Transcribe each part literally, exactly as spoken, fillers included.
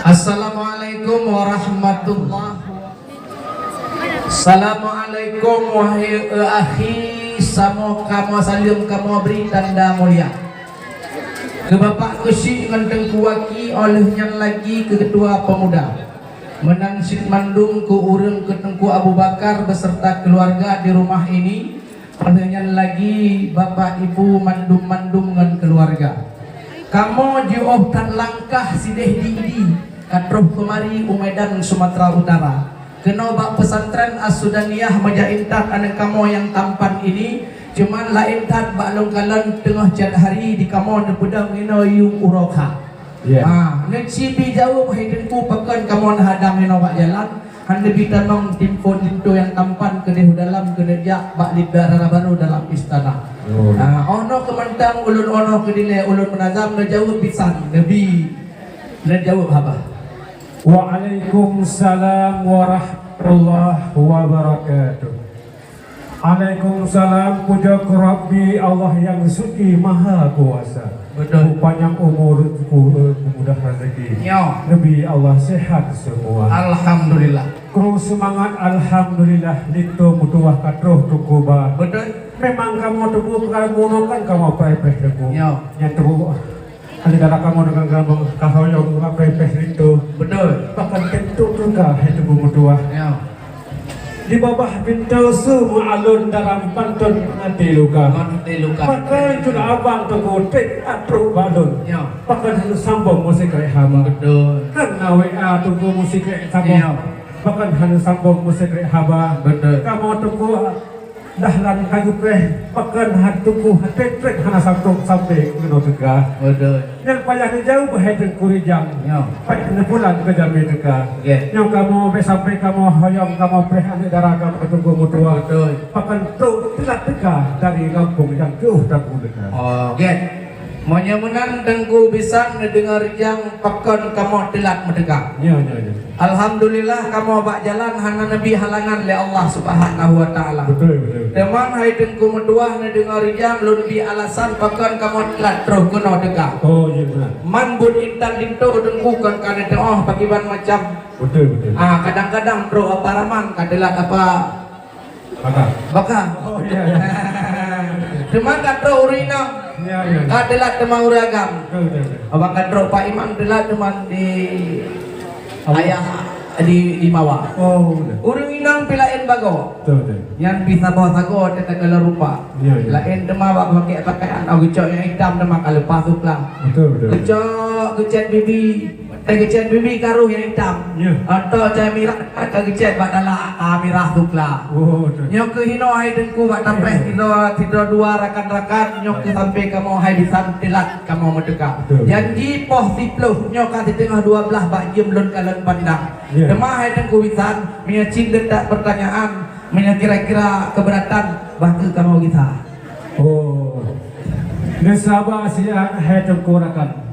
Assalamualaikum warahmatullahi wabarakatuh. Assalamualaikum wahai akhi, samo kamoe saleuem kamoe bri tanda mulia. Keu Bapak Keuchik ngon Teungku Waki, óh lheueh nyan lagi keu Ketua Pemuda. Meunan cit mandum keu ureuëng keu Teungku Abu Bakar beserta keluarga di rumah ini, óh lheueh nyan lagi Bapak Ibu mandum-mandum ngon keluarga. Kamoe jiôh that langkah sideh di Idi, ka troh keumari u Medan, Sumatera Utara. Keunoe bak pesantren As-Sudaniyah meujak intat aneuëk kamoe nyang tampan ini, cuman laén that bak lôn kalon teungoh cit hari di kamoe neupeudong inoe yuem uroe kha. Ya. Ha, neucibi jaweueb hai Teungku pakon kamoe neuhadang inoe bak jalan, hana neubi tamong timpon linto nyang tampan keudeh u dalam keuneuk jak bak liba dara barô dalam istana. Oh. Ha, oh noe keumantang ulôn, oh noe keudilée ulôn meunazam neujaweueb bisan, neubi neujaweueb haba. Waalaikumsalam warahmatullahi wabarakatuh. Alaikumsalam, puja keu Rabbi Allah nyang Suci Maha Kuasa. Betul. Panyang umur, ku-, eh, mudah rezeki. Nyo. Neubi Allah sehat semua. Alhamdulillah. Kru semangat, alhamdulillah, linto meutuwah ka troh Teungku ba. Betul. Memang kamoe tuboh ka bunoe kan kamoe preh-preh Teungku. Nyo. Nyang tuboh. Ada dara kamoe dengan gampang, ka hoyong, ka preh-preh linto. Betul. Bahkan tentu teuka hai Teungku meutuwah. Ya. Di babah pintoe su meualon dalam pantôn meuhati luka. Meuhati luka. Pakon cut abang Teungku treb atra balon. Ya. Pakon hana sambong meusikrek haba. Betul. Kan na W A Teungku meusikrek saboh. Ya. Pakon hana sambong meusikrek haba. Betul. Kamoe Teungku Dahlan ka geupreh, pakon han Teungku treb-treb hana santong sampoe keunoe teuka. Betul. Nyang payah neujaweueb hai Teungku Rijang. Ya. Payah neupulang keu jamé teuka. Oke. Nyoe kamoe bèk sampoe kamoe hoyong kamoe preh aneuëk dara kamoe Teungku meutuwah. Betul. Pakon trok teulat teuka dari gampông nyang jôh Teungku teuka. Oh, oke. Meunyoe meunan Teungku bisan neudeungoe Rijang pakon kamoe teulat meuteuka. Ya, ya, ya. Alhamdulillah, kamoe bak jalan hana neubi halangan lé Allah Subhanahu wa Taala. Betul, betul. Teuma hai Teungku meutuwah neudeungoe Rijang lôn bi alasan pakon kamoe teulat troh keunoe teuka. Oh, iya benar. Man buet intat linto Teungku kon ka neuteuoh pakriban macam. Betul, betul. Ah, kadang-kadang trok apa raman ka teulat apa Baka. Baka. Oh, iya, iya. Teuma ka troh ureuëng inong. Iya, iya, iya. Ka teulat teuma ureuëng agam. Betul, betul, betul. Abang ka troh Pak Imam teulat teuma di Apa? Ayah di, di Mawa. Oh, betul. Ureuëng inong pih laén bagoe. Betul, betul. Nyan pih saboh sagoe teuka dalam rupa. Iya, iya. Laén teuma bak pakai pakaian, oh, geucok nyang itam teuma ka leupah sukla. Betul, betul. Geucok geucet bibi. Eh, geucet bibi karoh nyang itam. Ya. Atau cai mirah ka geucet bak dala, ah, mirah sukla. Oh, betul. Nyoe keuh hinoe hai Teungku bak tapreh sidroe, sidroe dua rakan-rakan, nyoe keuh sampoe kamoe hai bisan teulat kamoe meuteuka. Betul. Janji poh siploh, nyoe ka siteungoh dua blaih bak jeuem lôn kalon pandang. Ya. Teuma hai Teungku bisan, meunyoe cit leutak pertanyaan, meunyoe kira-kira keberatan, bah kheueh kamoe gisa. Oh. Neusaba siat hai Teungku rakan.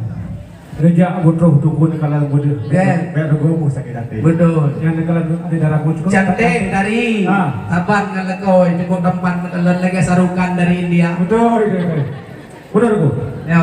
Geujak beutroh Teungku neukalon beudeuh. Oke. Bèk rugoe mu sakét até. Betul. Nyang neukalon ada darah mu cukup. Cantik dari Ah. Saban ngon lakoe cukup tampan neukalon lagèe sarukan dari India. Betul, betul, betul. Betul, Teungku. Ya.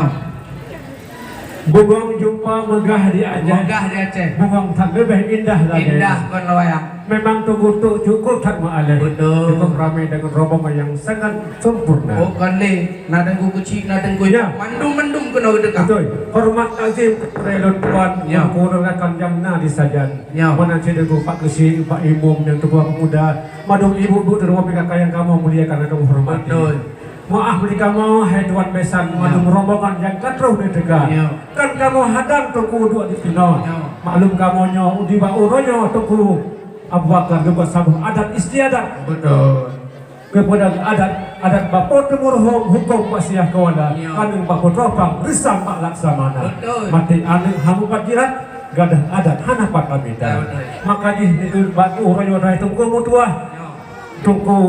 Bungong jumpa meugah di Aceh. Meugah di Aceh. Bungong that leubeh indah lagèe. Indah kon lawayang. Memang Teungku tu cukup that meualèh. Betul. Cukup ramé dengan rombongan yang sangat sempurna. Oh, kon lé. Na Teungku Keuchik, na Teungku Ya. Mandum-mandum keunoe geuteuka. Betul. Hormat takzim kepada lôn tuan, Ya. Teungku rakan yang na di sajan. Ya. Meunan cit Teungku Pak Keuchik, Pak Imum, dan Teungku Pemuda. Mandum ibu-ibu di rumah P K K yang kamoe muliakan dan kamoe hormati. Betul. Maaf bagi kamoe, hai tuan besan, Ya. Mandum rombongan yang ka troh neuteuka. Ya. Kan kamoe hadang Teungku duek di sinoe. Ya. Maklum kamoe nyoe, di bak uroe nyoe Teungku Abu Bakar geubuat saboh adat istiadat. Betul. Keupada adat, adat bak Po Teumurhom, huköm bak Syiah Keuwala, Ya. Aneuk bak Po Tropang, reusam bak Laksamana. Betul. Maté aneuk hana mupat jirat, gadôh adat hana pat pamitan. Ya, betul. Maka jih di bak uroe nyoe hai Teungku meutuah. Ya. Teungku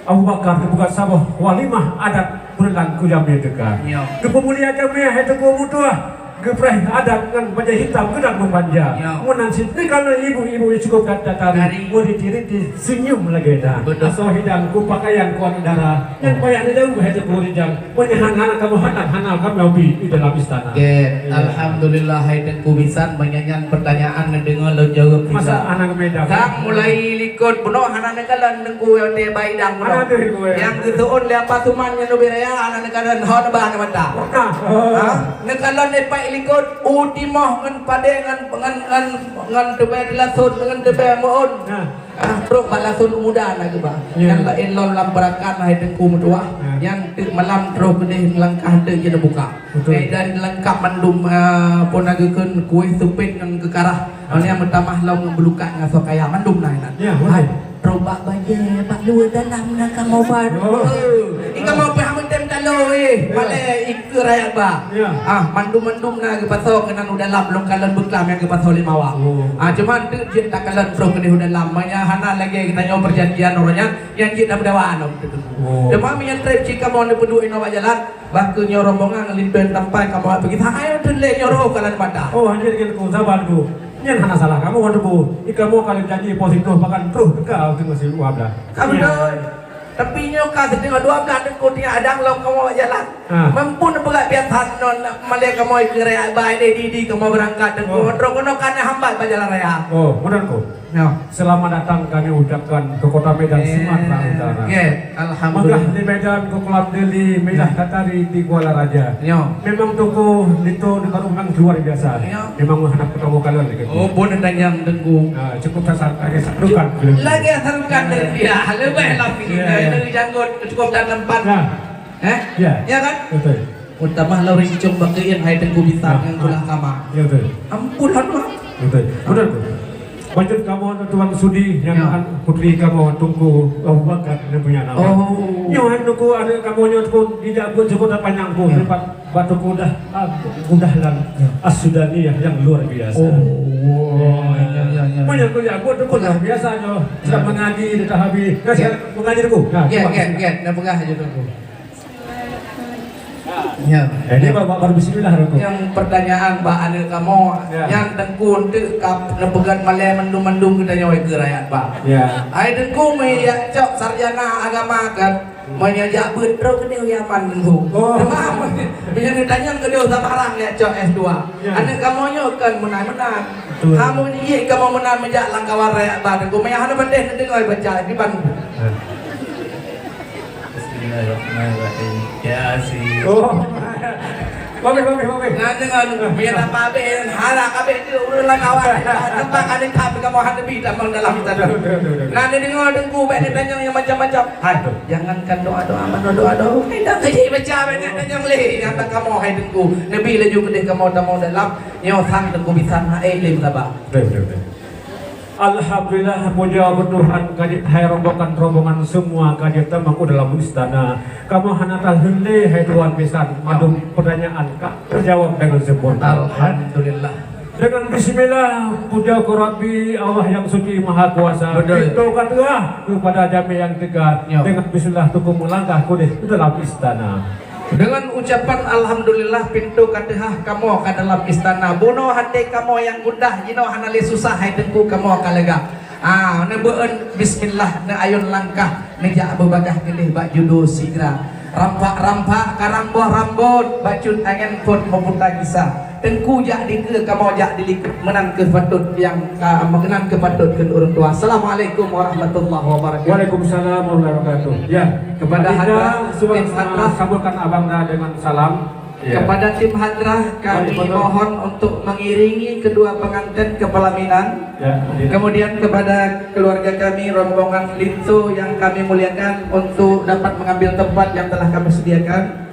Abu Bakar geupeugah saboh walimah adat peureulangku jamé teuka. Ya. Geupeumulia jamé hai Teungku meutuah. Geupreh adat ngon bajèe hitam geudang meupanja. Ya. Meunan cit dikana ibu-ibu nyang cukup that-that tari. Tari. Meuriti-riti seunyum lagèe that. Betul. Asoe hidang ku pakaian ku aneuk dara. Nyang payah neudeuh hai Teungku Rijang. Meunyoe hana kamoe hanap, hana kamoe bi di dalam istana. Oke, ya. Alhamdulillah hai Teungku Bisan, meunyoe nyan pertanyaan neudeungoe lôn jaweueb. Masa sisa. Aneuk muda. Sang mulai likot bunoe hana neukalon Teungku watèe ba idang bunoe. Hana teuh, Teungku, ya. Nyang geuseuôn lé Apa Suman nyan leubeh raya hana neukalon hon ba aneuk mata. Nah. Ha? Neukalon lé Pak Likot, u timoh ngon padé ngon, ngon, ngon, ngon teubèe dilasot, ngon teubèe meu'ôn. Nah. Ah, trok bak lason muda na geuba. Ya. Nyang laén lom lam peurakan hai Teungku meutuah. Ya. Nyang teuk malam trok keudeh langkah teuk jeuet buka. Betul. Eh, dan lengkap mandum, ah, pun na geukheun kueh supet ngon geukarah. Ah. Nyang meutamah lom ngon beulukat ngon asoe kaya mandum na inan. Ya, betul. Hai, trok bak bajèe, bak luwa dalam na kamoe ban. Oh. Eh, kamoe pih meutem talo, eh. Ya. Malèe Keu rakyat ba. Ya. Ah, mandum-mandum na geupasoe keunan u dalam lôn kalon beuklam nyang geupasoe lé Mawa. Oh. Ah, cuma teuk jeuet takalon troh keudeh u dalam. Meunyo hana lagèe geutanyoe peujanjian uroe nyan, nyan jeuet na meudawa lom teuh. Oh. Cuma meunyo trép cit kamoe neupeuduek inoe bak jalan, bah keu nyoe rombongan ngon linto tampan kamoe peugi sagai teuh lé nyoe roh kalon mata. Oh, hanjeuet lagèe Teungku, saban Teungku. Nyan hana salah kamoe Teungku. Di kamoe ka lheueh janji poh siplôh pakan troh teuka teungoh siplôh dua blah. Ka beutôi. Tapi nyoe ka siteungoh dua blah Teungku tiek adang lom kamoe bak jalan. Ha. Mampu neupeugah biasa non malèe kamoe keu raya ba ini di, di kamoe beurangkat Teungku. Oh. Droe keunoe ka na hambat bak jalan raya. Oh, meunan Teungku. Ya. Selamat datang kami ucapkan ke Kota Medan, eh, Sumatera Utara. Oke, alhamdulillah. Megah di Medan, keukulam Deli, meudah, ya, katari di Kuala Raja. Ya. Memang Teungku linto neukalon luar biasa. Ya. Memang hana peutamong kalon lagèe tu. Oh, bon tanyong Teungku. Ah, cukup sasaran, lagèe sarukan. Lagèe sarukan dari dia. Leubeh lah. Ya, ya. Dari janggut cukup dan tempat. Ya. Eh? Ya. Ya kan? Betul. Utamah lom rincong bak keuieng hai Teungku Bisan, ya, ngon kulah kama. Ya, betul. Ampun, aduh. Betul. Betul, betul. Bacut kamoe Tuan Sudi nyang, ya, putri kamoe Teungku Abu Bakar nyang punya nama. Oh. Nyoe Teungku aneuk kamoe nyoe Teungku dijak buet cukup panyang Teungku, ya, tempat batu kudah, ah, kudah dan, ya, As-Sudaniyah yang luar biasa. Oh, ya, ya, ya, ya. Banyak kuliah buat Teungku luar biasa nyoe. Sudah, ya, mengaji dah habis. Nah, ya, sekarang mengaji Teungku. Nah, ya, cuba. Ya, ya, dah peugah aja Teungku. Ya. Eh, ini baru, baru bismillah Teungku. Yang pertanyaan bak aneuk kamoe, ya, yang Teungku enteuk ka neupeugah malèe mandum-mandum geutanyoe keu rakyat ba. Ya. Hai Teungku, meunyo jak cok sarjana agama kan, meunyo jak beuet droe keudeh Yaman Teungku. Oh. Meunyo neutanyong keudeh sabarang jak cok S dua. Ya. Aneuk kamoe nyoe kan meunan-meunan. Betul. Kamoe nyoe kamoe meunan meujak lam kawan rakyat ba Teungku. Meunyo hana patéh neudeungoe baca di ban. Ya. Bismillahirrahmanirrahim. Yasin. Oh. Bagus, bagus, bagus. Nah, deungoe, biar tak habis, harap habis tu, ureueng lam kawan. Tempat ada kami kamu hadapi dalam, dalam istana. Betul, betul, betul, betul. Nah, ni deungoe Teungku, baik ni tanya yang macam-macam. Hai, betul, jangankan doa-doa, mana doa-doa. Hai, dah kaji baca, baik ni tanya leh. Yang tak kamu, hai Teungku. Nabi laju keudeh kamu tamu dalam, nyoe sang Teungku Bisan, hai, leh sabar. Betul, betul, betul. Alhamdulillah, puja keu Tuhan, ka jeuet hai rombongan-rombongan semua ka jeuet tamong u dalam istana. Kamoe hana taheun lé hai Tuan Bisan, mandum pertanyaan ka teujawab dengan sempurna. Alhamdulillah. Dengan bismillah, puja keu Rabbi, Allah yang suci maha kuasa. Betul. Pintoe ka teuhah keupada jamèe nyang teuka. Ya. Dengan bismillah, Teungku meulangkah keudeh u dalam istana. Deungon ucapan alhamdulillah, pintoe ka teuhah kamoe ka dalam istana. Bunoe até kamoe nyang gundah, jinoe hana lé susah, hai Teungku kamoe ka lega. Ah, neubeu'eun bismillah, neuayôn langkah, neujak beubagaih keudeh bak judo sigra. Rampak-rampak karang boh rambot, bacut angén phon meuputa gisa. Teungku jak dikeue, kamoe jak dilikot, meunan keuh patot nyang ka, meunan keuh patot keu ureueng tuha. Assalamualaikum warahmatullahi wabarakatuh. Waalaikumsalam warahmatullahi wabarakatuh. Ya. Kepada hadrah, tim hadrah, sambutkan abang dah dengan salam. Ya. Kepada tim hadrah, kami mohon untuk mengiringi kedua pengantin ke pelaminan. Ya, ya. Kemudian kepada keluarga kami, rombongan linto yang kami muliakan, untuk dapat mengambil tempat yang telah kami sediakan.